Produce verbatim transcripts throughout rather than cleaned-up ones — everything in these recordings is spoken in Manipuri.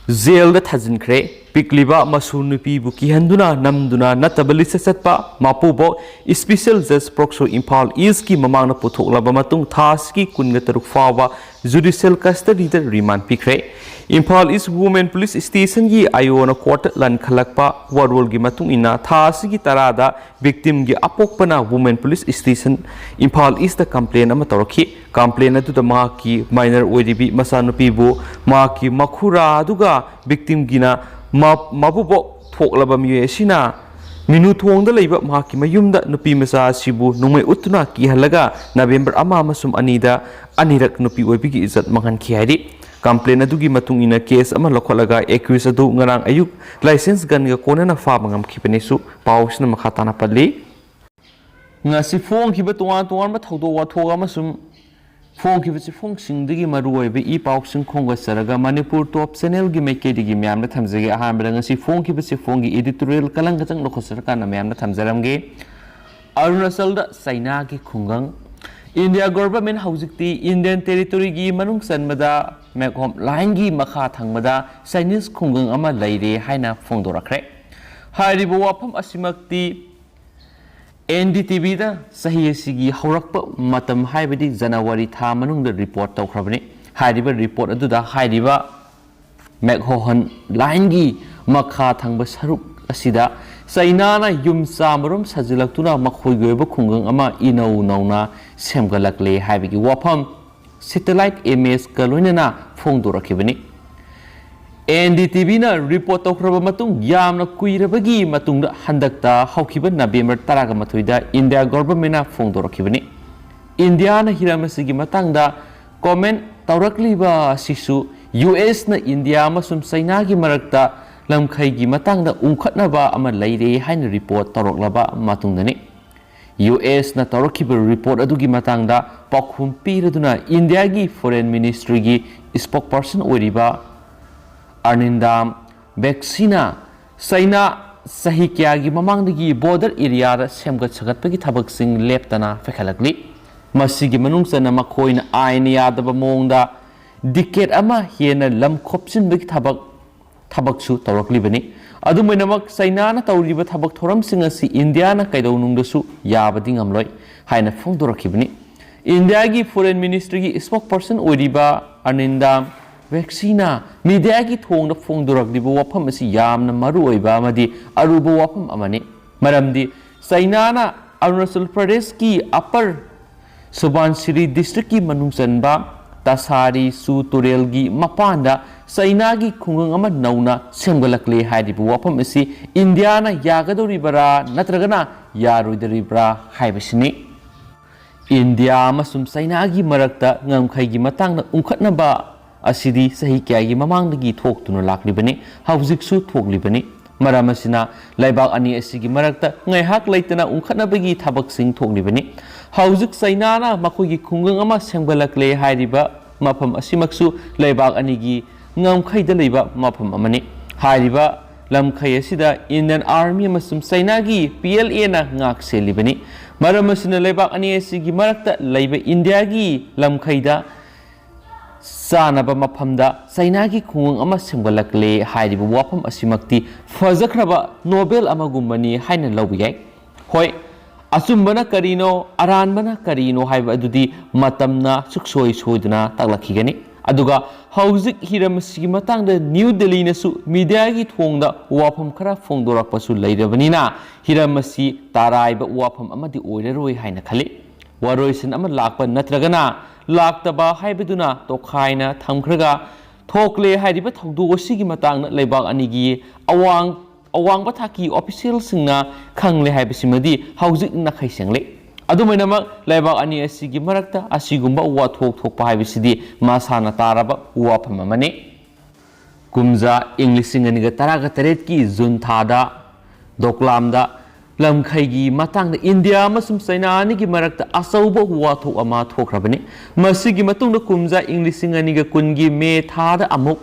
ꯖꯦꯜꯗ ꯊꯥꯖꯤꯟꯈ꯭ꯔꯦ꯫ ꯄꯤꯛꯂꯤꯕ ꯃꯁꯨ ꯅꯨꯄꯤꯕꯨ ꯀꯤꯍꯟꯗꯨꯅ ꯅꯝꯗꯨꯅ ꯅꯠꯇꯕ ꯂꯤꯆꯠ ꯆꯠꯄ ꯃꯄꯨꯕꯣꯛ ꯏꯁꯄꯤꯁꯦꯜ ꯖꯁ ꯄꯣꯛꯁꯣ ꯏꯝꯐꯥꯜ ꯏꯁꯀꯤ ꯃꯃꯥꯡꯗ ꯄꯨꯊꯣꯛꯂꯕ ꯃꯇꯨꯡ ꯊꯥ ꯑꯁꯤꯒꯤ ꯀꯨꯟꯒ ꯇꯔꯨꯛ ꯐꯥꯎꯕ ꯖꯨꯗꯤꯁꯤꯌꯦꯜ ꯀꯁꯇꯗꯤꯗ ꯔꯤꯃꯥꯟ ꯄꯤꯈ꯭ꯔꯦ꯫ ꯏꯝꯐꯥꯜ ꯏꯁ ꯋꯨꯃꯦꯟ ꯄꯨꯂꯤꯁ ꯁ꯭ꯇꯦꯁꯟꯒꯤ ꯑꯥꯏ ꯑꯣꯅ ꯀꯣꯔꯠꯇ ꯂꯟꯈꯠꯂꯛꯄ ꯋꯥꯔꯣꯜꯒꯤ ꯃꯇꯨꯡ ꯏꯟꯅ ꯊꯥ ꯑꯁꯤꯒꯤ ꯇꯔꯥꯗ ꯚꯤꯛꯇꯤꯝꯒꯤ ꯑꯄꯣꯛꯄꯅ ꯋꯨꯃꯦꯟ ꯄꯨꯂꯤꯁ ꯁ꯭ꯇꯦꯁꯟ ꯏꯝꯐꯥꯜ ꯏꯁꯇ ꯀꯝꯄ꯭ꯂꯦꯟ ꯑꯃ ꯇꯧꯔꯛꯈꯤ꯫ ꯀꯝꯄ꯭ꯂꯦꯟ ꯑꯗꯨꯗ ꯃꯍꯥꯛꯀꯤ ꯃꯥꯏꯅꯔ ꯑꯣꯏꯔꯤꯕꯤ ꯃꯆꯥꯅꯨꯄꯤꯕꯨ ꯃꯍꯥꯛꯀꯤ ꯃꯈꯨꯔꯥ ꯑꯗꯨꯒ ꯚꯤꯛꯇꯤꯝꯒꯤꯅ ꯃ-, ꯃꯕꯨꯕꯣꯛ ꯊꯣꯛꯂꯕ ꯃꯤꯑꯣꯏ ꯑꯁꯤꯅ ꯃꯤꯅꯨ ꯊꯣꯡꯗ ꯂꯩꯕ ꯃꯍꯥꯛꯀꯤ ꯃꯌꯨꯝꯗ ꯅꯨꯄꯤ ꯃꯆꯥ ꯑꯁꯤꯕꯨ ꯅꯣꯡꯃꯩ ꯎꯠꯇꯨꯅ ꯀꯤꯍꯜꯂꯒ ꯅꯕꯦꯝꯕꯔ ꯑꯃ ꯑꯃꯁꯨꯡ ꯑꯅꯤꯗ ꯑꯅꯤꯔꯛ ꯅꯨꯄꯤ ꯑꯣꯏꯕꯤꯒꯤ ꯏꯖꯠ ꯃꯥꯡꯍꯟꯈꯤ ꯍꯥꯏꯔꯤ꯫ ꯀꯝꯄ꯭ꯂꯦꯟ ꯑꯗꯨꯒꯤ ꯃꯇꯨꯡ ꯏꯟꯅ ꯀꯦꯁ ꯑꯃ ꯂꯧꯈꯠꯂꯒ ꯑꯦꯀ꯭ꯌꯨꯁ ꯑꯗꯨ ꯉꯔꯥꯡ ꯑꯌꯨꯛ ꯂꯥꯏꯁꯦꯟꯁ ꯒꯟꯒ ꯀꯣꯟꯅꯅ ꯐꯥꯕ ꯉꯝꯈꯤꯕꯅꯤꯁꯨ ꯄꯥꯎ ꯑꯁꯤꯅ ꯃꯈꯥ ꯇꯥꯅ ꯄꯜꯂꯤ꯫ ꯉꯁꯤ ꯐꯣꯡꯈꯤꯕ ꯇꯣꯉꯥꯟ ꯇꯣꯉꯥꯟꯕ ꯊꯧꯗꯣꯛ ꯋꯥꯊꯣꯛ ꯑꯃꯁꯨꯡ ꯐꯣꯡꯈꯤꯕ ꯆꯦꯐꯣꯡꯁꯤꯡꯗꯒꯤ ꯃꯔꯨꯑꯣꯏꯕ ꯏ ꯄꯥꯎꯁꯤꯡ ꯈꯣꯝꯒꯠꯆꯔꯒ ꯃꯅꯤꯄꯨꯔ ꯇꯣꯞ ꯆꯦꯅꯦꯜꯒꯤ ꯃꯥꯏꯀꯩꯗꯒꯤ ꯃꯌꯥꯝꯗ ꯊꯝꯖꯒꯦ꯫ ꯑꯍꯥꯟꯕꯗ ꯉꯁꯤ ꯐꯣꯡꯈꯤꯕ ꯆꯦꯐꯣꯡꯒꯤ ꯏꯗꯤꯇꯣꯔꯤꯌꯦꯜ ꯀꯂꯪ ꯀꯆꯪ ꯂꯧꯈꯠꯆꯔꯀꯥꯟꯗ ꯃꯌꯥꯝꯗ ꯊꯝꯖꯔꯝꯒꯦ꯫ ꯑꯔꯨꯅꯥꯆꯜꯗ ꯆꯩꯅꯥꯒꯤ ꯈꯨꯡꯒꯪ꯫ ꯏꯟꯗꯤꯌꯥ ꯒꯣꯚꯔꯟꯃꯦꯟꯠ ꯍꯧꯖꯤꯛꯇꯤ ꯏꯟꯗꯤꯌꯟ ꯇꯦꯔꯤꯇꯣꯔꯤꯒꯤ ꯃꯅꯨꯡ ꯆꯟꯕꯗ ꯃꯦꯛꯍꯣꯝ ꯂꯥꯏꯟꯒꯤ ꯃꯈꯥ ꯊꯪꯕꯗ ꯆꯥꯏꯅꯤꯁ ꯈꯨꯡꯒꯪ ꯑꯃ ꯂꯩꯔꯦ ꯍꯥꯏꯅ ꯐꯣꯡꯗꯣꯔꯛꯈ꯭ꯔꯦ꯫ ꯍꯥꯏꯔꯤꯕ ꯋꯥꯐꯝ ꯑꯁꯤꯃꯛꯇꯤ ꯑꯦꯟ ꯗꯤ ꯇꯤ ꯚꯤꯗ ꯆꯍꯤ ꯑꯁꯤꯒꯤ ꯍꯧꯔꯛꯄ ꯃꯇꯝ, ꯍꯥꯏꯕꯗꯤ ꯖꯅꯋꯥꯔꯤ ꯊꯥ ꯃꯅꯨꯡꯗ ꯔꯤꯄꯣꯔꯠ ꯇꯧꯈ꯭ꯔꯕꯅꯤ꯫ ꯍꯥꯏꯔꯤꯕ ꯔꯤꯄꯣꯔꯠ ꯑꯗꯨꯗ ꯍꯥꯏꯔꯤꯕ ꯃꯦꯛꯍꯣꯍꯟ ꯂꯥꯏꯟꯒꯤ ꯃꯈꯥ ꯊꯪꯕ ꯁꯔꯨꯛ ꯑꯁꯤꯗ ꯆꯩꯅꯥꯅ ꯌꯨꯝ ꯆꯥꯃꯔꯣꯝ ꯁꯥꯖꯤꯜꯂꯛꯇꯨꯅ ꯃꯈꯣꯏꯒꯤ ꯑꯣꯏꯕ ꯈꯨꯡꯒꯪ ꯑꯃ ꯏꯅꯧ ꯅꯧꯅ ꯁꯦꯝꯒꯠꯂꯛꯂꯦ ꯍꯥꯏꯕꯒꯤ ꯋꯥꯐꯝ ꯁꯦꯇꯦꯂꯥꯏꯠ ꯏꯃꯦꯖꯀ ꯂꯣꯏꯅꯅ ꯐꯣꯡꯗꯣꯔꯛꯈꯤꯕꯅꯤ꯫ ꯑꯦꯟ ꯗꯤ ꯇꯤ ꯚꯤꯅ ꯔꯤꯄꯣꯔꯠ ꯇꯧꯈ꯭ꯔꯕ ꯃꯇꯨꯡ ꯌꯥꯝꯅ ꯀꯨꯏꯔꯕꯒꯤ ꯃꯇꯨꯡꯗ ꯍꯟꯗꯛꯇ ꯍꯧꯈꯤꯕ ꯅꯕꯦꯝꯕꯔ ꯇꯔꯥꯒ ꯃꯥꯊꯣꯏꯗ ꯏꯟꯗꯤꯌꯥ ꯒꯣꯚꯔꯟꯃꯦꯟꯠꯅ ꯐꯣꯡꯗꯣꯔꯛꯈꯤꯕꯅꯤ꯫ ꯏꯟꯗꯤꯌꯥꯅ ꯍꯤꯔꯝ ꯑꯁꯤꯒꯤ ꯃꯇꯥꯡꯗ ꯀꯣꯃꯦꯟꯠ ꯇꯧꯔꯛꯂꯤꯕ ꯑꯁꯤꯁꯨ ꯌꯨ ꯑꯦꯁꯅ ꯏꯟꯗꯤꯌꯥ ꯑꯃꯁꯨꯡ ꯆꯩꯅꯥꯒꯤ ꯃꯔꯛꯇ ꯂꯝꯈꯩꯒꯤ ꯃꯇꯥꯡꯗ ꯎꯪꯈꯠꯅꯕ ꯑꯃ ꯂꯩꯔꯦ ꯍꯥꯏꯅ ꯔꯤꯄꯣꯔꯠ ꯇꯧꯔꯛꯂꯕ ꯃꯇꯨꯡꯗꯅꯤ꯫ ꯌꯨ ꯑꯦꯁꯅ ꯇꯧꯔꯛꯈꯤꯕ ꯔꯤꯄꯣꯔꯠ ꯑꯗꯨꯒꯤ ꯃꯇꯥꯡꯗ ꯄꯥꯎꯈꯨꯝ ꯄꯤꯔꯗꯨꯅ ꯏꯟꯗꯤꯌꯥꯒꯤ ꯐꯣꯔꯦꯟ ꯃꯤꯅꯤꯁꯇ꯭ꯔꯤꯒꯤ ꯁ꯭ꯄꯣꯛꯄꯔꯁꯟ ꯑꯣꯏꯔꯤꯕ ꯑꯔꯅꯤꯟꯗꯥꯝ ꯕꯦꯛꯁꯤꯅ ꯆꯩꯅꯥ ꯆꯍꯤ ꯀꯌꯥꯒꯤ ꯃꯃꯥꯡꯗꯒꯤ ꯕꯣꯔꯗꯔ ꯑꯦꯔꯤꯌꯥꯗ ꯁꯦꯝꯒꯠ ꯁꯥꯒꯠꯄꯒꯤ ꯊꯕꯛꯁꯤꯡ ꯂꯦꯞꯇꯅ ꯄꯥꯏꯈꯠꯂꯛꯂꯤ꯫ ꯃꯁꯤꯒꯤ ꯃꯅꯨꯡ ꯆꯟꯅ ꯃꯈꯣꯏꯅ ꯑꯥꯏꯟ ꯌꯥꯗꯕ ꯃꯑꯣꯡꯗ ꯗꯤꯀꯦꯠ ꯑꯃ ꯍꯦꯟꯅ ꯂꯝ ꯈꯣꯞꯆꯤꯟꯕꯒꯤ ꯊꯕꯛ ꯊꯕꯛꯁꯨ ꯇꯧꯔꯛꯂꯤꯕꯅꯤ꯫ ꯑꯗꯨꯝ ꯑꯣꯏꯅꯃꯛ, ꯆꯩꯅꯥꯅ ꯇꯧꯔꯤꯕ ꯊꯕꯛ ꯊꯧꯔꯝꯁꯤꯡ ꯑꯁꯤ ꯏꯟꯗꯤꯌꯥꯅ ꯀꯩꯗꯧꯅꯨꯡꯗꯁꯨ ꯌꯥꯕꯗꯤ ꯉꯝꯂꯣꯏ ꯍꯥꯏꯅ ꯐꯣꯡꯗꯣꯔꯛꯈꯤꯕꯅꯤ꯫ ꯏꯟꯗꯤꯌꯥꯒꯤ ꯐꯣꯔꯦꯟ ꯃꯤꯅꯤꯁꯇ꯭ꯔꯤꯒꯤ ꯁ꯭ꯄꯣꯛꯄꯔꯁꯟ ꯑꯣꯏꯔꯤꯕ ꯑꯔꯅꯤꯟꯗꯥ ꯕꯦꯛꯁꯤꯅ ꯃꯤꯗꯤꯌꯥꯒꯤ ꯊꯣꯡꯗ ꯐꯣꯡꯗꯣꯔꯛꯂꯤꯕ ꯋꯥꯐꯝ ꯑꯁꯤ ꯌꯥꯝꯅ ꯃꯔꯨ ꯑꯣꯏꯕ ꯑꯃꯗꯤ ꯑꯔꯨꯕ ꯋꯥꯐꯝ ꯑꯃꯅꯤ꯫ ꯃꯔꯝꯗꯤ ꯆꯩꯅꯥꯅ ꯑꯔꯨꯅꯥꯆꯜ ꯄ꯭ꯔꯗꯦꯁꯀꯤ ꯑꯄꯔ ꯁꯨꯕꯥꯟꯁꯤꯔꯤ ꯗꯤꯁꯇ꯭ꯔꯤꯛꯀꯤ ꯃꯅꯨꯡ ꯆꯟꯕ ꯇꯁꯥꯔꯤ ꯁꯨ ꯇꯨꯔꯦꯜꯒꯤ ꯃꯄꯥꯟꯗ ꯆꯩꯅꯥꯒꯤ ꯈꯨꯡꯒꯪ ꯑꯃ ꯅꯧꯅ ꯁꯦꯝꯒꯠꯂꯛꯂꯦ ꯍꯥꯏꯔꯤꯕ ꯋꯥꯐꯝ ꯑꯁꯤ ꯏꯟꯗꯤꯌꯥꯅ ꯌꯥꯒꯗꯧꯔꯤꯕꯔꯥ ꯅꯠꯇ꯭ꯔꯒꯅ ꯌꯥꯔꯣꯏꯗꯧꯔꯤꯕ꯭ꯔꯥ ꯍꯥꯏꯕꯁꯤꯅꯤ꯫ ꯏꯟꯗꯤꯌꯥ ꯑꯃꯁꯨꯡ ꯆꯩꯅꯥꯒꯤ ꯃꯔꯛꯇ ꯉꯝꯈꯩꯒꯤ ꯃꯇꯥꯡꯗ ꯎꯪꯈꯠꯅꯕ ꯑꯁꯤꯗꯤ ꯆꯍꯤ ꯀꯌꯥꯒꯤ ꯃꯃꯥꯡꯗꯒꯤ ꯊꯣꯛꯇꯨꯅ ꯂꯥꯛꯂꯤꯕꯅꯤ, ꯍꯧꯖꯤꯛꯁꯨ ꯊꯣꯛꯂꯤꯕꯅꯤ꯫ ꯃꯔꯝ ꯑꯁꯤꯅ, ꯂꯩꯕꯥꯛ ꯑꯅꯤ ꯑꯁꯤꯒꯤ ꯃꯔꯛꯇ ꯉꯥꯏꯍꯥꯛ ꯂꯩꯇꯅ ꯎꯪꯈꯠꯅꯕꯒꯤ ꯊꯕꯛꯁꯤꯡ ꯊꯣꯛꯂꯤꯕꯅꯤ꯫ ꯍꯧꯖꯤꯛ ꯆꯩꯅꯥꯅ ꯃꯈꯣꯏꯒꯤ ꯈꯨꯡꯒꯪ ꯑꯃ ꯁꯦꯝꯒꯠꯂꯛꯂꯦ ꯍꯥꯏꯔꯤꯕ ꯃꯐꯝ ꯑꯁꯤꯃꯛꯁꯨ ꯂꯩꯕꯥꯛ ꯑꯅꯤꯒꯤ ꯉꯝꯈꯩꯗ ꯂꯩꯕ ꯃꯐꯝ ꯑꯃꯅꯤ꯫ ꯍꯥꯏꯔꯤꯕ ꯂꯝꯈꯩ ꯑꯁꯤꯗ ꯏꯟꯗꯤꯌꯟ ꯑꯥꯔꯃꯤ ꯑꯃꯁꯨꯡ ꯆꯩꯅꯥꯒꯤ ꯄꯤ ꯑꯦꯜ ꯑꯦꯅ ꯉꯥꯛ ꯁꯦꯜꯂꯤꯕꯅꯤ꯫ ꯃꯔꯝ ꯑꯁꯤꯅ, ꯂꯩꯕꯥꯛ ꯑꯅꯤ ꯑꯁꯤꯒꯤ ꯃꯔꯛꯇ ꯂꯩꯕ ꯏꯟꯗꯤꯌꯥꯒꯤ ꯂꯝꯈꯩꯗ ꯆꯥꯅꯕ ꯃꯐꯝꯗ ꯆꯩꯅꯥꯒꯤ ꯈꯨꯡꯒꯪ ꯑꯃ ꯁꯦꯝꯒꯠꯂꯛꯂꯦ ꯍꯥꯏꯔꯤꯕ ꯋꯥꯐꯝ ꯑꯁꯤꯃꯛꯇꯤ ꯐꯖꯈ꯭ꯔꯕ ꯅꯣꯕꯦꯜ ꯑꯃꯒꯨꯝꯕꯅꯤ ꯍꯥꯏꯅ ꯂꯧꯕ ꯌꯥꯏ꯫ ꯍꯣꯏ, ꯑꯆꯨꯝꯕꯅ ꯀꯔꯤꯅꯣ, ꯑꯔꯥꯟꯕꯅ ꯀꯔꯤꯅꯣ ꯍꯥꯏꯕ ꯑꯗꯨꯗꯤ ꯃꯇꯝꯅ ꯁꯨꯛꯁꯣꯏ ꯁꯣꯏꯗꯅ ꯇꯥꯛꯂꯛꯈꯤꯒꯅꯤ꯫ ꯑꯗꯨꯒ ꯍꯧꯖꯤꯛ ꯍꯤꯔꯝ ꯑꯁꯤꯒꯤ ꯃꯇꯥꯡꯗ ꯅ꯭ꯌꯨ ꯗꯦꯜꯂꯤꯅꯁꯨ ꯃꯤꯗꯤꯌꯥꯒꯤ ꯊꯣꯡꯗ ꯋꯥꯐꯝ ꯈꯔ ꯐꯣꯡꯗꯣꯔꯛꯄꯁꯨ ꯂꯩꯔꯕꯅꯤꯅ, ꯍꯤꯔꯝ ꯑꯁꯤ ꯇꯥꯔꯥꯏꯕ ꯋꯥꯐꯝ ꯑꯃꯗꯤ ꯑꯣꯏꯔꯔꯣꯏ ꯍꯥꯏꯅ ꯈꯜꯂꯤ꯫ ꯋꯥꯔꯣꯏꯁꯤꯟ ꯑꯃ ꯂꯥꯛꯄ ꯅꯠꯇ꯭ꯔꯒꯅ ꯂꯥꯛꯇꯕ ꯍꯥꯏꯕꯗꯨꯅ ꯇꯣꯈꯥꯏꯅ ꯊꯝꯈ꯭ꯔꯒ, ꯊꯣꯛꯂꯦ ꯍꯥꯏꯔꯤꯕ ꯊꯧꯗꯣꯛ ꯑꯁꯤꯒꯤ ꯃꯇꯥꯡꯗ ꯂꯩꯕꯥꯛ ꯑꯅꯤꯒꯤ ꯑꯋꯥꯡ ꯑꯋꯥꯡꯕ ꯊꯥꯛꯀꯤ ꯑꯣꯐꯤꯁꯤꯌꯦꯜꯁꯤꯡꯅ ꯈꯪꯂꯦ ꯍꯥꯏꯕꯁꯤꯃꯗꯤ ꯍꯧꯖꯤꯛ ꯅꯥꯈꯩ ꯁꯦꯡꯂꯦ꯫ ꯑꯗꯨꯝ ꯑꯣꯏꯅꯃꯛ, ꯂꯩꯕꯥꯛ ꯑꯅꯤ ꯑꯁꯤꯒꯤ ꯃꯔꯛꯇ ꯑꯁꯤꯒꯨꯝꯕ ꯋꯥꯊꯣꯛ ꯊꯣꯛꯄ ꯍꯥꯏꯕꯁꯤꯗꯤ ꯃꯁꯥꯅ ꯇꯥꯔꯕ ꯋꯥꯐꯝ ꯑꯃꯅꯤ꯫ ꯀꯨꯝꯖꯥ ꯏꯪ ꯂꯤꯁꯤꯡ ꯑꯅꯤꯒ ꯇꯔꯥꯒ ꯇꯔꯦꯠꯀꯤ ꯖꯨꯟ ꯊꯥꯗ ꯗꯣꯀ꯭ꯂꯥꯝꯗ ꯂꯝꯈꯩꯒꯤ ꯃꯇꯥꯡꯗ ꯏꯟꯗꯤꯌꯥ ꯑꯃꯁꯨꯡ ꯆꯩꯅꯥ ꯑꯅꯤꯒꯤ ꯃꯔꯛꯇ ꯑꯆꯧꯕ ꯋꯥꯊꯣꯛ ꯑꯃ ꯊꯣꯛꯈ꯭ꯔꯕꯅꯤ꯫ ꯃꯁꯤꯒꯤ ꯃꯇꯨꯡꯗ ꯀꯨꯝꯖꯥ ꯏꯪ ꯂꯤꯁꯤꯡ ꯑꯅꯤꯒ ꯀꯨꯟꯒꯤ ꯃꯦ ꯊꯥꯗ ꯑꯃꯨꯛ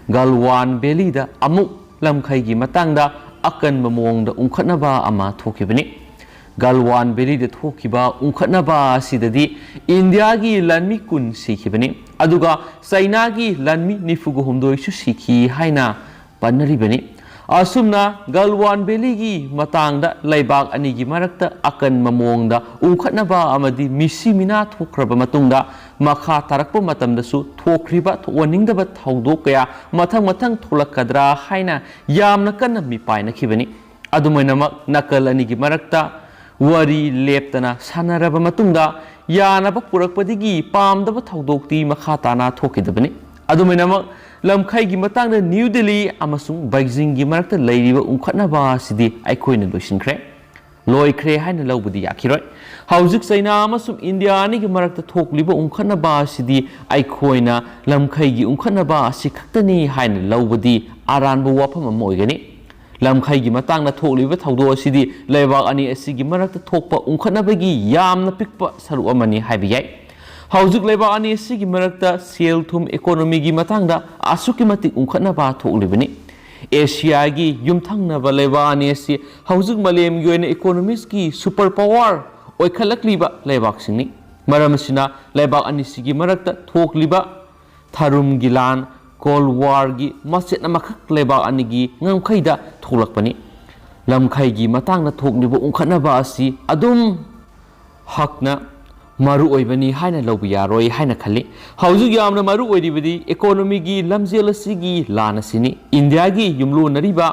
ꯒꯜꯋꯥꯟ ꯚꯦꯂꯤꯗ ꯑꯃꯨꯛ ꯂꯝꯈꯩꯒꯤ ꯃꯇꯥꯡꯗ ꯑꯀꯟꯕ ꯃꯑꯣꯡꯗ ꯎꯪꯈꯠꯅꯕ ꯑꯃ ꯊꯣꯛꯈꯤꯕꯅꯤ꯫ ꯒꯜꯋꯥꯟ ꯚꯦꯂꯤꯗ ꯊꯣꯛꯈꯤꯕ ꯎꯪꯈꯠꯅꯕ ꯑꯁꯤꯗꯗꯤ ꯏꯟꯗꯤꯌꯥꯒꯤ ꯂꯥꯟꯃꯤ ꯀꯨꯟ ꯁꯤꯈꯤꯕꯅꯤ, ꯑꯗꯨꯒ ꯆꯩꯅꯥꯒꯤ ꯂꯥꯟꯃꯤ ꯅꯤꯐꯨꯒ ꯍꯨꯝꯗꯣꯏꯁꯨ ꯁꯤꯈꯤ ꯍꯥꯏꯅ ꯄꯟꯅꯔꯤꯕꯅꯤ꯫ ꯑꯁꯨꯝꯅ ꯒꯜꯋꯥꯟ ꯚꯦꯂꯤꯒꯤ ꯃꯇꯥꯡꯗ ꯂꯩꯕꯥꯛ ꯑꯅꯤꯒꯤ ꯃꯔꯛꯇ ꯑꯀꯟꯕ ꯃꯑꯣꯡꯗ ꯎꯪꯈꯠꯅꯕ ꯑꯃꯗꯤ ꯃꯤꯁꯤ ꯃꯤꯅꯥ ꯊꯣꯛꯈ꯭ꯔꯕ ꯃꯇꯨꯡꯗ, ꯃꯈꯥ ꯇꯥꯔꯛꯄ ꯃꯇꯝꯗꯁꯨ ꯊꯣꯛꯈ꯭ꯔꯤꯕ ꯊꯣꯛꯍꯟꯅꯤꯡꯗꯕ ꯊꯧꯗꯣꯛ ꯀꯌꯥ ꯃꯊꯪ ꯃꯊꯪ ꯊꯣꯛꯂꯛꯀꯗ꯭ꯔꯥ ꯍꯥꯏꯅ ꯌꯥꯝꯅ ꯀꯟꯅ ꯃꯤꯄꯥꯏꯅꯈꯤꯕꯅꯤ꯫ ꯑꯗꯨꯃꯥꯏꯅꯃꯛ, ꯅꯥꯀꯜ ꯑꯅꯤꯒꯤ ꯃꯔꯛꯇ ꯋꯥꯔꯤ ꯂꯦꯞꯇꯅ ꯁꯥꯟꯅꯔꯕ ꯃꯇꯨꯡꯗ, ꯌꯥꯅꯕ ꯄꯨꯔꯛꯄꯗꯒꯤ ꯄꯥꯝꯗꯕ ꯊꯧꯗꯣꯛꯇꯤ ꯃꯈꯥ ꯇꯥꯅ ꯊꯣꯛꯈꯤꯗꯕꯅꯤ꯫ ꯑꯗꯨꯃꯥꯏꯅꯃꯛ, ꯂꯝꯈꯩꯒꯤ ꯃꯇꯥꯡꯗ ꯅ꯭ꯌꯨ ꯗꯦꯜꯂꯤ ꯑꯃꯁꯨꯡ ꯕꯩꯖꯤꯡꯒꯤ ꯃꯔꯛꯇ ꯂꯩꯔꯤꯕ ꯎꯪꯈꯠꯅꯕ ꯑꯁꯤꯗꯤ ꯑꯩꯈꯣꯏꯅ ꯂꯣꯏꯁꯤꯟꯈ꯭ꯔꯦ, ꯂꯣꯏꯈ꯭ꯔꯦ ꯍꯥꯏꯅ ꯂꯧꯕꯗꯤ ꯌꯥꯈꯤꯔꯣꯏ꯫ ꯍꯧꯖꯤꯛ ꯆꯩꯅꯥ ꯑꯃꯁꯨꯡ ꯏꯟꯗꯤꯌꯥ ꯑꯅꯤꯒꯤ ꯃꯔꯛꯇ ꯊꯣꯛꯂꯤꯕ ꯎꯪꯈꯠꯅꯕ ꯑꯁꯤꯗꯤ ꯑꯩꯈꯣꯏꯅ ꯂꯝꯈꯩꯒꯤ ꯎꯪꯈꯠꯅꯕ ꯑꯁꯤ ꯈꯛꯇꯅꯤ ꯍꯥꯏꯅ ꯂꯧꯕꯗꯤ ꯑꯔꯥꯟꯕ ꯋꯥꯐꯝ ꯑꯃ ꯑꯣꯏꯒꯅꯤ꯫ ꯂꯝꯈꯩꯒꯤ ꯃꯇꯥꯡꯗ ꯊꯣꯛꯂꯤꯕ ꯊꯧꯗꯣꯛ ꯑꯁꯤꯗꯤ ꯂꯩꯕꯥꯛ ꯑꯅꯤ ꯑꯁꯤꯒꯤ ꯃꯔꯛꯇ ꯊꯣꯛꯄ ꯎꯪꯈꯠꯅꯕꯒꯤ ꯌꯥꯝꯅ ꯄꯤꯛꯄ ꯁꯔꯨꯛ ꯑꯃꯅꯤ ꯍꯥꯏꯕ ꯌꯥꯏ꯫ ꯍꯧꯖꯤꯛ ꯂꯩꯕꯥꯛ ꯑꯅꯤ ꯑꯁꯤꯒꯤ ꯃꯔꯛꯇ ꯁꯦꯜ ꯊꯨꯝ, ꯏꯀꯣꯅꯣꯃꯤꯒꯤ ꯃꯇꯥꯡꯗ ꯑꯁꯨꯛꯀꯤ ꯃꯇꯤꯛ ꯎꯪꯈꯠꯅꯕ ꯊꯣꯛꯂꯤꯕꯅꯤ꯫ ꯑꯦꯁꯤꯌꯥꯒꯤ ꯌꯨꯝꯊꯪꯅꯕ ꯂꯩꯕꯥꯛ ꯑꯅꯤ ꯑꯁꯤ ꯍꯧꯖꯤꯛ ꯃꯥꯂꯦꯝꯒꯤ ꯑꯣꯏꯅ ꯏꯀꯣꯅꯣꯃꯤꯛꯁꯀꯤ ꯁꯨꯄꯔ ꯄꯥꯋꯔ ꯑꯣꯏꯈꯠꯂꯛꯂꯤꯕ ꯂꯩꯕꯥꯛꯁꯤꯡꯅꯤ꯫ ꯃꯔꯝ ꯑꯁꯤꯅ, ꯂꯩꯕꯥꯛ ꯑꯅꯤꯁꯤꯒꯤ ꯃꯔꯛꯇ ꯊꯣꯛꯂꯤꯕ ꯊꯔꯨꯝꯒꯤ ꯂꯥꯟ, ꯀꯣꯜ ꯋꯥꯔꯒꯤ ꯃꯆꯦꯠ ꯑꯃꯈꯛ ꯂꯩꯕꯥꯛ ꯑꯅꯤꯒꯤ ꯉꯝꯈꯩꯗ ꯊꯣꯛꯂꯛꯄꯅꯤ꯫ ꯂꯝꯈꯩꯒꯤ ꯃꯇꯥꯡꯗ ꯊꯣꯛꯂꯤꯕ ꯎꯪꯈꯠꯅꯕ ꯑꯁꯤ ꯑꯗꯨꯝ ꯍꯛꯅ ꯃꯔꯨ ꯑꯣꯏꯕꯅꯤ ꯍꯥꯏꯅ ꯂꯧꯕ ꯌꯥꯔꯣꯏ ꯍꯥꯏꯅ ꯈꯜꯂꯤ꯫ ꯍꯧꯖꯤꯛ ꯌꯥꯝꯅ ꯃꯔꯨ ꯑꯣꯏꯔꯤꯕꯗꯤ ꯏꯀꯣꯅꯣꯃꯤꯒꯤ ꯂꯝꯖꯦꯜ ꯑꯁꯤꯒꯤ ꯂꯥꯟ ꯑꯁꯤꯅꯤ꯫ ꯏꯟꯗꯤꯌꯥꯒꯤ ꯌꯨꯝꯂꯣꯟꯅꯔꯤꯕ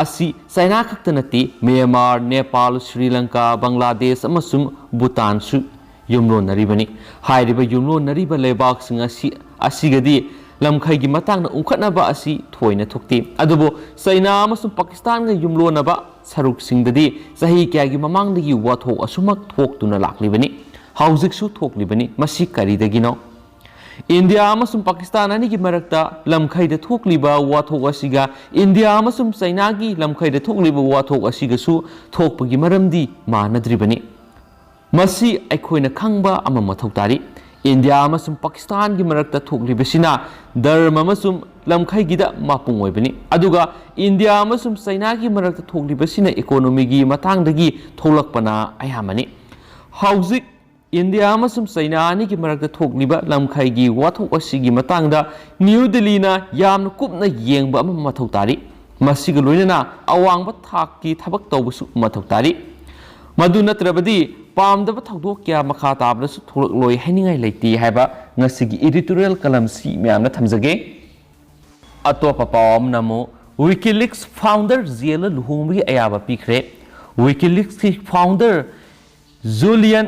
ꯑꯁꯤ ꯆꯥꯏꯅꯥ ꯈꯛꯇ ꯅꯠꯇꯦ, ꯃ꯭ꯌꯥꯟꯃꯥꯔ, ꯅꯦꯄꯥꯜ, ꯁ꯭ꯔꯤ ꯂꯪꯀꯥ, ꯕꯪꯒ꯭ꯂꯥꯗꯦꯁ ꯑꯃꯁꯨꯡ ꯚꯨꯇꯥꯟꯁꯨ ꯌꯨꯝꯂꯣꯟꯅꯔꯤꯕꯅꯤ꯫ ꯍꯥꯏꯔꯤꯕ ꯌꯨꯝꯂꯣꯟꯅꯔꯤꯕ ꯂꯩꯕꯥꯛꯁꯤꯡ ꯑꯁꯤ, ꯑꯁꯤꯒꯗꯤ ꯂꯝꯈꯩꯒꯤ ꯃꯇꯥꯡꯗ ꯎꯪꯈꯠꯅꯕ ꯑꯁꯤ ꯊꯣꯏꯅ ꯊꯣꯛꯇꯦ꯫ ꯑꯗꯨꯕꯨ ꯆꯩꯅꯥ ꯑꯃꯁꯨꯡ ꯄꯥꯀꯤꯁꯇꯥꯟꯒ ꯌꯨꯝꯂꯣꯟꯅꯕ ꯁꯔꯨꯛꯁꯤꯡꯗꯗꯤ ꯆꯍꯤ ꯀꯌꯥꯒꯤ ꯃꯃꯥꯡꯗꯒꯤ ꯋꯥꯊꯣꯛ ꯑꯁꯨꯃꯛ ꯊꯣꯛꯇꯨꯅ ꯂꯥꯛꯂꯤꯕꯅꯤ꯫ ꯍꯧꯖꯤꯛꯁꯨ ꯊꯣꯛꯂꯤꯕꯅꯤ꯫ ꯃꯁꯤ ꯀꯔꯤꯗꯒꯤꯅꯣ? ꯏꯟꯗꯤꯌꯥ ꯑꯃꯁꯨꯡ ꯄꯥꯀꯤꯁꯇꯥꯟ ꯑꯅꯤꯒꯤ ꯃꯔꯛꯇ ꯂꯝꯈꯩꯗ ꯊꯣꯛꯂꯤꯕ ꯋꯥꯊꯣꯛ ꯑꯁꯤꯒ ꯏꯟꯗꯤꯌꯥ ꯑꯃꯁꯨꯡ ꯆꯩꯅꯥꯒꯤ ꯂꯝꯈꯩꯗ ꯊꯣꯛꯂꯤꯕ ꯋꯥꯊꯣꯛ ꯑꯁꯤꯒꯁꯨ ꯊꯣꯛꯄꯒꯤ ꯃꯔꯝꯗꯤ ꯃꯥꯟꯅꯗ꯭ꯔꯤꯕꯅꯤ꯫ ꯃꯁꯤ ꯑꯩꯈꯣꯏꯅ ꯈꯪꯕ ꯑꯃ ꯃꯊꯧ ꯇꯥꯔꯤ꯫ ꯏꯟꯗꯤꯌꯥ ꯑꯃꯁꯨꯡ ꯄꯥꯀꯤꯁꯇꯥꯟꯒꯤ ꯃꯔꯛꯇ ꯊꯣꯛꯂꯤꯕꯁꯤꯅ ꯙꯔꯃ ꯑꯃꯁꯨꯡ ꯂꯝꯈꯩꯒꯤꯗ ꯃꯄꯨꯡ ꯑꯣꯏꯕꯅꯤ꯫ ꯑꯗꯨꯒ ꯏꯟꯗꯤꯌꯥ ꯑꯃꯁꯨꯡ ꯆꯩꯅꯥꯒꯤ ꯃꯔꯛꯇ ꯊꯣꯛꯂꯤꯕꯁꯤꯅ ꯏꯀꯣꯅꯣꯃꯤꯒꯤ ꯃꯇꯥꯡꯗꯒꯤ ꯊꯣꯛꯂꯛꯄꯅ ꯑꯌꯥꯝꯕꯅꯤ꯫ ꯍꯧꯖꯤꯛ ꯏꯟꯗꯤꯌꯥ ꯑꯃꯁꯨꯡ ꯆꯩꯅꯥ ꯑꯅꯤꯒꯤ ꯃꯔꯛꯇ ꯊꯣꯛꯂꯤꯕ ꯂꯝꯈꯩꯒꯤ ꯋꯥꯊꯣꯛ ꯑꯁꯤꯒꯤ ꯃꯇꯥꯡꯗ ꯅ꯭ꯌꯨ ꯗꯤꯜꯂꯤꯅ ꯌꯥꯝꯅ ꯀꯨꯞꯅ ꯌꯦꯡꯕ ꯑꯃ ꯃꯊꯧ ꯇꯥꯔꯤ꯫ ꯃꯁꯤꯒ ꯂꯣꯏꯅꯅ ꯑꯋꯥꯡꯕ ꯊꯥꯛꯀꯤ ꯊꯕꯛ ꯇꯧꯕꯁꯨ ꯃꯊꯧ ꯇꯥꯔꯤ꯫ ꯃꯗꯨ ꯅꯠꯇ꯭ꯔꯕꯗꯤ ꯄꯥꯝꯗꯕ ꯊꯧꯗꯣꯛ ꯀꯌꯥ ꯃꯈꯥ ꯇꯥꯕꯗꯁꯨ ꯊꯣꯛꯂꯛꯂꯣꯏ ꯍꯥꯏꯅꯤꯡꯉꯥꯏ ꯂꯩꯇꯦ ꯍꯥꯏꯕ ꯉꯁꯤꯒꯤ editorial column ꯁꯤ ꯃꯌꯥꯝꯅ ꯊꯝꯖꯒꯦ꯫ ꯑꯇꯣꯞꯄ ꯄꯥꯎ ꯑꯃꯅ ꯑꯃꯨꯛ WikiLeaks founder ꯖꯦꯜꯗ ꯂꯨꯍꯣꯡꯕꯒꯤ ꯑꯌꯥꯕ ꯄꯤꯈ꯭ꯔꯦ꯫ WikiLeaksꯀꯤ founder Julian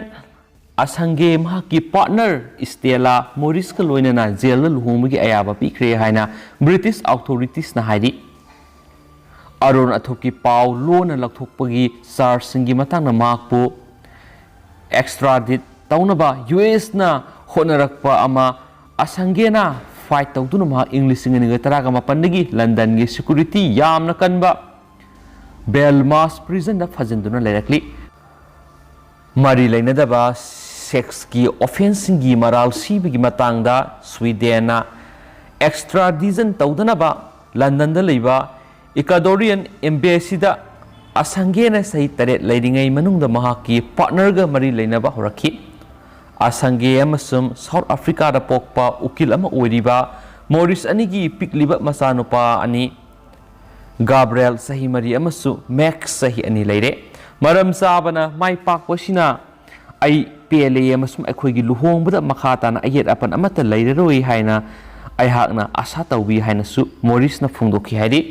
Assange ꯃꯍꯥꯛꯀꯤ partner Stella Morrisꯀ ꯂꯣꯏꯅꯅ ꯖꯦꯜꯗ ꯂꯨꯍꯣꯡꯕꯒꯤ ꯑꯌꯥꯕ ꯄꯤꯈ꯭ꯔꯦ ꯍꯥꯏꯅ British authoritiesꯅ ꯍꯥꯏꯔꯤ꯫ ꯑꯔꯣꯟ ꯑꯊꯨꯞꯀꯤ ꯄꯥꯎ ꯂꯣꯟꯅ ꯂꯧꯊꯣꯛꯄꯒꯤ chargeꯁꯤꯡꯒꯤ ꯃꯇꯥꯡꯗ ꯃꯍꯥꯛꯄꯨ extradite ꯇꯧꯅꯕ USꯅ ꯍꯣꯠꯅꯔꯛꯄ ꯑꯃ Assangeꯅ fight ꯇꯧꯗꯨꯅ ꯃꯍꯥꯛ ꯏꯪ ꯂꯤꯁꯤꯡ ꯑꯅꯤꯒ ꯇꯔꯥꯒ ꯃꯥꯄꯟꯗꯒꯤ Londonꯒꯤ security ꯌꯥꯝꯅ ꯀꯟꯕ Belmarsh prisonꯗ ꯐꯥꯖꯤꯟꯗꯨꯅ ꯂꯩꯔꯛꯂꯤ꯫ ꯃꯔꯤ ꯂꯩꯅꯗꯕ sexꯀꯤ offenceꯁꯤꯡꯒꯤ ꯃꯔꯥꯜ ꯁꯤꯕꯒꯤ ꯃꯇꯥꯡꯗ Swedenꯅ extradition ꯇꯧꯗꯅꯕ Londonꯗ ꯂꯩꯕ Ecuadorian embassyꯗ Assangeꯅ ꯆꯍꯤ ꯇꯔꯦꯠ ꯂꯩꯔꯤꯉꯩ ꯃꯅꯨꯡꯗ ꯃꯍꯥꯛꯀꯤ partnerꯒ ꯃꯔꯤ ꯂꯩꯅꯕ ꯍꯧꯔꯛꯈꯤ꯫ Assange ꯑꯃꯁꯨꯡ South Africaꯗ ꯄꯣꯛꯄ ꯎꯀꯤꯜ ꯑꯃ ꯑꯣꯏꯔꯤꯕ Morris ꯑꯅꯤꯒꯤ ꯄꯤꯛꯂꯤꯕ ꯃꯆꯥꯅꯨꯄꯥ ꯑꯅꯤ, Gabriel ꯆꯍꯤ ꯃꯔꯤ ꯑꯃꯁꯨꯡ Max ꯆꯍꯤ ꯑꯅꯤ ꯂꯩꯔꯦ꯫ ꯃꯔꯝ ꯆꯥꯕꯅ ꯃꯥꯏ ꯄꯥꯛꯄꯁꯤꯅ ꯑꯩ ꯄꯦꯜꯂꯦ ꯑꯃꯁꯨꯡ ꯑꯩꯈꯣꯏꯒꯤ ꯂꯨꯍꯣꯡꯕꯗ ꯃꯈꯥ ꯇꯥꯅ ꯑꯌꯦꯠ ꯑꯄꯟ ꯑꯃꯠꯇ ꯂꯩꯔꯔꯣꯏ ꯍꯥꯏꯅ ꯑꯩꯍꯥꯛꯅ ꯑꯥꯁꯥ ꯇꯧꯏ ꯍꯥꯏꯅꯁꯨ Morrisꯅ ꯐꯣꯡꯗꯣꯛꯈꯤ ꯍꯥꯏꯔꯤ꯫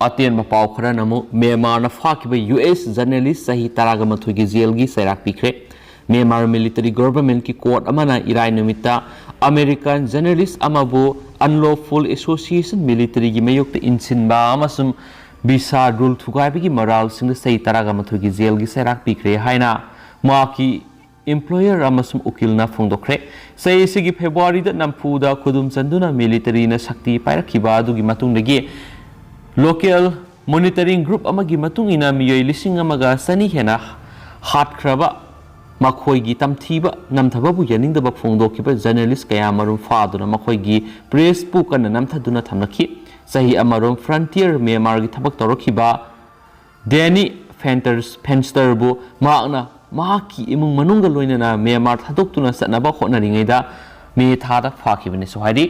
ꯑꯇꯦꯟꯕ ꯄꯥꯎ ꯈꯔꯅ ꯑꯃꯨꯛ ꯃ꯭ꯌꯥꯟꯃꯥꯔꯅ ꯐꯥꯈꯤꯕ US journalist ꯆꯍꯤ ꯇꯔꯥꯒ ꯃꯥꯊꯣꯏꯒꯤ ꯖꯦꯜꯒꯤ ꯆꯩꯔꯥꯛ ꯄꯤꯈ꯭ꯔꯦ꯫ ꯃ꯭ꯌꯥꯟꯃꯥꯔ military governmentꯀꯤ court ꯑꯃꯅ ꯏꯔꯥꯏ ꯅꯨꯃꯤꯠꯇ American journalist ꯑꯃꯕꯨ unlawful association militaryꯒꯤ ꯃꯥꯌꯣꯛꯇ ꯏꯟꯁꯤꯟꯕ ꯑꯃꯁꯨꯡ visa rule ꯊꯨꯒꯥꯏꯕꯒꯤ ꯃꯔꯥꯜꯁꯤꯡꯗ ꯆꯍꯤ ꯇꯔꯥꯒ ꯃꯥꯊꯣꯏꯒꯤ ꯖꯦꯜꯒꯤ ꯆꯩꯔꯥꯛ ꯄꯤꯈ꯭ꯔꯦ ꯍꯥꯏꯅ ꯃꯍꯥꯛꯀꯤ employer ꯑꯃꯁꯨꯡ ꯎꯀꯤꯜꯅ ꯐꯣꯡꯗꯣꯛꯈ꯭ꯔꯦ꯫ ꯆꯍꯤ ꯑꯁꯤꯒꯤ Februaryꯗ ꯅꯝꯐꯨꯗ ꯈꯨꯗꯨꯝ ꯆꯟꯗꯨꯅ militaryꯅ ꯁꯛꯇꯤ ꯄꯥꯏꯔꯛꯈꯤꯕ ꯑꯗꯨꯒꯤ ꯃꯇꯨꯡꯗꯒꯤ local monitoring group ꯑꯃꯒꯤ ꯃꯇꯨꯡ ꯏꯟꯅ ꯃꯤꯑꯣꯏ ꯂꯤꯁꯤꯡ ꯑꯃꯒ ꯆꯅꯤ ꯍꯦꯟꯅ ꯍꯥꯠꯈ꯭ꯔꯕ ꯃꯈꯣꯏꯒꯤ ꯇꯝꯊꯤꯕ ꯅꯝꯊꯕꯕꯨ ꯌꯥꯅꯤꯡꯗꯕ ꯐꯣꯡꯗꯣꯛꯈꯤꯕ ꯖꯔꯅꯦꯂꯤꯁ ꯀꯌꯥ ꯑꯃꯔꯣꯝ ꯐꯥꯗꯨꯅ ꯃꯈꯣꯏꯒꯤ ꯄ꯭ꯔꯦꯁꯄꯨ ꯀꯟꯅ ꯅꯝꯊꯗꯨꯅ ꯊꯝꯂꯛꯈꯤ꯫ ꯆꯍꯤ ꯑꯃꯔꯣꯝ ꯐ꯭ꯔꯟꯇꯤꯌꯔ ꯃ꯭ꯌꯥꯟꯃꯥꯔꯒꯤ ꯊꯕꯛ ꯇꯧꯔꯛꯈꯤꯕ ꯗꯦꯅꯤ ꯐꯦꯟꯇꯔꯁ ꯐꯦꯟꯁꯇꯔꯕꯨ ꯃꯍꯥꯛꯅ ꯃꯍꯥꯛꯀꯤ ꯏꯃꯨꯡ ꯃꯅꯨꯡꯒ ꯂꯣꯏꯅꯅ ꯃ꯭ꯌꯥꯟꯃꯥꯔ ꯊꯥꯗꯣꯛꯇꯨꯅ ꯆꯠꯅꯕ ꯍꯣꯠꯅꯔꯤꯉꯩꯗ ꯃꯦ ꯊꯥꯗ ꯐꯥꯈꯤꯕꯅꯤꯁꯨ ꯍꯥꯏꯔꯤ꯫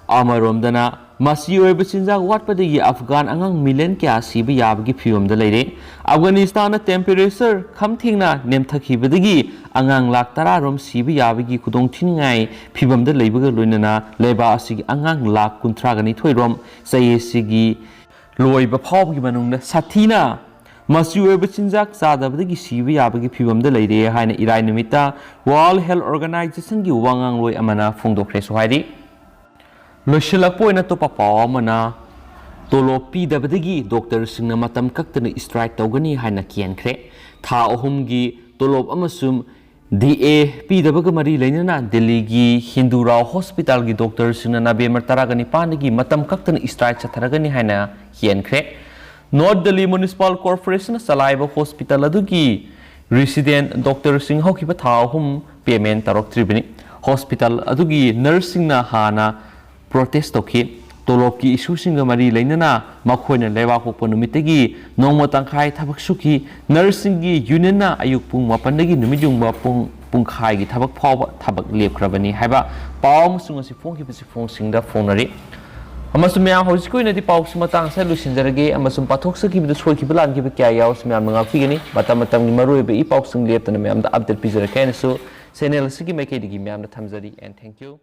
ꯑꯃꯔꯣꯝꯗꯅ, ꯃꯆꯤ ꯑꯣꯏꯕ ꯆꯤꯟꯖꯥꯛ ꯋꯥꯠꯄꯗꯒꯤ ꯑꯐꯒꯥꯟ ꯑꯉꯥꯡ ꯃꯤꯂꯤꯌꯟ ꯀꯌꯥ ꯁꯤꯕ ꯌꯥꯕꯒꯤ ꯐꯤꯕꯝꯗ ꯂꯩꯔꯦ꯫ ꯑꯐꯒꯥꯅꯤꯁꯇꯥꯟꯗ ꯇꯦꯝꯄꯦꯔꯦꯆꯔ ꯈꯝ ꯊꯦꯡꯅ ꯅꯦꯝꯊꯈꯤꯕꯗꯒꯤ ꯑꯉꯥꯡ ꯂꯥꯈ ꯇꯔꯥ ꯔꯣꯝ ꯁꯤꯕ ꯌꯥꯕꯒꯤ ꯈꯨꯗꯣꯡꯊꯤꯅꯤꯡꯉꯥꯏ ꯐꯤꯕꯝꯗ ꯂꯩꯕꯒ ꯂꯣꯏꯅꯅ ꯂꯩꯕꯥꯛ ꯑꯁꯤꯒꯤ ꯑꯉꯥꯡ ꯂꯥꯈ ꯀꯨꯟꯊ꯭ꯔꯥꯒ ꯅꯤꯊꯣꯏ ꯔꯣꯝ ꯆꯍꯤ ꯑꯁꯤꯒꯤ ꯂꯣꯏꯕ ꯐꯥꯎꯕꯒꯤ ꯃꯅꯨꯡꯗ ꯁꯥꯊꯤꯅ ꯃꯆꯤ ꯑꯣꯏꯕ ꯆꯤꯟꯖꯥꯛ ꯆꯥꯗꯕꯗꯒꯤ ꯁꯤꯕ ꯌꯥꯕꯒꯤ ꯐꯤꯕꯝꯗ ꯂꯩꯔꯦ ꯍꯥꯏꯅ ꯏꯔꯥꯏ ꯅꯨꯃꯤꯠꯇ ꯋꯥꯔꯜꯗ ꯍꯦꯜꯊ ꯑꯣꯔꯒꯅꯥꯏꯖꯦꯁꯟꯒꯤ ꯋꯥ ꯉꯥꯡꯂꯣꯏ ꯑꯃꯅ ꯐꯣꯡꯗꯣꯛꯈ꯭ꯔꯦꯁꯨ ꯍꯥꯏꯔꯤ꯫ ꯂꯣꯏꯁꯤꯜꯂꯛꯄ ꯑꯣꯏꯅ ꯑꯇꯣꯞꯄ ꯄꯥꯎ ꯑꯃꯅ, ꯇꯣꯂꯣꯞ ꯄꯤꯗꯕꯗꯒꯤ ꯗꯣꯛꯇꯔꯁꯤꯡꯅ ꯃꯇꯝ ꯀꯛꯇꯅ ꯏꯁꯇ꯭ꯔꯥꯏꯛ ꯇꯧꯒꯅꯤ ꯍꯥꯏꯅ ꯀꯤꯍꯟꯈ꯭ꯔꯦ꯫ ꯊꯥ ꯑꯍꯨꯝꯒꯤ ꯇꯣꯂꯣꯞ ꯑꯃꯁꯨꯡ ꯗꯤ ꯑꯦ ꯄꯤꯗꯕꯒ ꯃꯔꯤ ꯂꯩꯅꯅ ꯗꯤꯜꯂꯤꯒꯤ ꯍꯤꯟꯗꯨ ꯔꯥꯎ ꯍꯣꯁꯄꯤꯇꯥꯜꯒꯤ ꯗꯣꯛꯇꯔꯁꯤꯡꯅ ꯅꯕꯦꯝꯕꯔ ꯇꯔꯥꯒ ꯅꯤꯄꯥꯟꯗꯒꯤ ꯃꯇꯝ ꯀꯛꯇꯅ ꯏꯁꯇ꯭ꯔꯥꯏꯛ ꯆꯠꯊꯔꯒꯅꯤ ꯍꯥꯏꯅ ꯀꯤꯍꯟꯈ꯭ꯔꯦ꯫ ꯅꯣꯔꯠ ꯗꯤꯜꯂꯤ ꯃ꯭ꯌꯨꯅꯤꯁꯤꯄꯥꯜ ꯀꯣꯔꯄꯣꯔꯦꯁꯟꯅ ꯆꯂꯥꯏꯕ ꯍꯣꯁꯄꯤꯇꯥꯜ ꯑꯗꯨꯒꯤ ꯔꯤꯁꯤꯗꯦꯟ ꯗꯣꯛꯇꯔꯁꯤꯡ ꯍꯧꯈꯤꯕ ꯊꯥ ꯑꯍꯨꯝ ꯄꯦꯃꯦꯟ ꯇꯧꯔꯛꯇ꯭ꯔꯤꯕꯅꯤ꯫ ꯍꯣꯁꯄꯤꯇꯥꯜ ꯑꯗꯨꯒꯤ ꯅꯔꯁꯁꯤꯡꯅ ꯍꯥꯟꯅ ꯄ꯭ꯔꯣꯇꯦꯁ ꯇꯧꯈꯤ꯫ ꯇꯣꯂꯣꯞꯀꯤ ꯏꯁꯨꯁꯤꯡꯒ ꯃꯔꯤ ꯂꯩꯅꯅ ꯃꯈꯣꯏꯅ ꯂꯩꯕꯥꯛꯄꯣꯛꯄ ꯅꯨꯃꯤꯠꯇꯒꯤ ꯅꯣꯡꯃ ꯇꯪꯈꯥꯏ ꯊꯕꯛ ꯁꯨꯈꯤ꯫ ꯅꯔꯁꯁꯤꯡꯒꯤ ꯌꯨꯅꯤꯌꯟꯅ ꯑꯌꯨꯛ ꯄꯨꯡ ꯃꯥꯄꯟꯗꯒꯤ ꯅꯨꯃꯤꯠ ꯌꯨꯡꯕ ꯄꯨꯡ ꯄꯨꯡꯈꯥꯏꯒꯤ ꯊꯕꯛ ꯐꯥꯎꯕ ꯊꯕꯛ ꯂꯦꯞꯈ꯭ꯔꯕꯅꯤ ꯍꯥꯏꯕ ꯄꯥꯎ ꯑꯃꯁꯨꯡ ꯑꯁꯤ ꯐꯣꯡꯈꯤꯕꯁꯤ ꯐꯣꯡꯁꯤꯡꯗ ꯐꯣꯡꯅꯔꯤ꯫ ꯑꯃꯁꯨꯡ ꯃꯌꯥꯝ, ꯍꯧꯖꯤꯛꯀꯤ ꯑꯣꯏꯅꯗꯤ ꯄꯥꯎꯁꯤ ꯃꯇꯥꯡ ꯑꯁꯤꯗ ꯂꯣꯏꯁꯤꯟꯖꯔꯒꯦ, ꯑꯃꯁꯨꯡ ꯄꯥꯊꯣꯛꯆꯈꯤꯕꯗ ꯁꯣꯏꯈꯤꯕ ꯂꯥꯟꯈꯤꯕ ꯀꯌꯥ ꯌꯥꯎꯔꯁꯨ ꯃꯌꯥꯝꯅ ꯉꯥꯛꯄꯤꯒꯅꯤ꯫ ꯃꯇꯝ ꯃꯇꯝꯒꯤ ꯃꯔꯨꯑꯣꯏꯕ ꯏ ꯄꯥꯎꯁꯤꯡ ꯂꯦꯞꯇꯅ ꯃꯌꯥꯝꯗ ꯑꯞꯗꯦꯠ ꯄꯤꯖꯔꯛꯀꯦ ꯍꯥꯏꯅꯁꯨ ꯆꯦꯅꯦꯜ ꯑꯁꯤꯒꯤ ꯃꯥꯏꯀꯩꯗꯒꯤ ꯃꯌꯥꯝꯗ ꯊꯝꯖꯔꯤ꯫ And thank you.